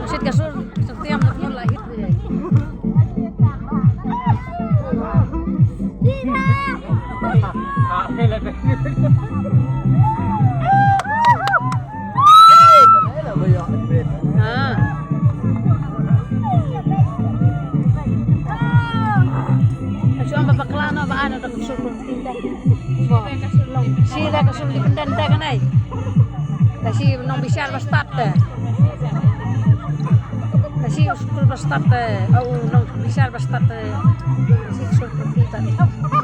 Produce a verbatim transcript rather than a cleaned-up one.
Shit ka sur, sur tiam na kmon la hit. Ah. Ka shu ong ba bakla noh ba ano da ka sur. Shi da ka sur independent te ka nai. Da shi nongbishar ba stad te. Da shi u sur ba stad te. Au nongbishar ba stad te. Shi sur ba stad te.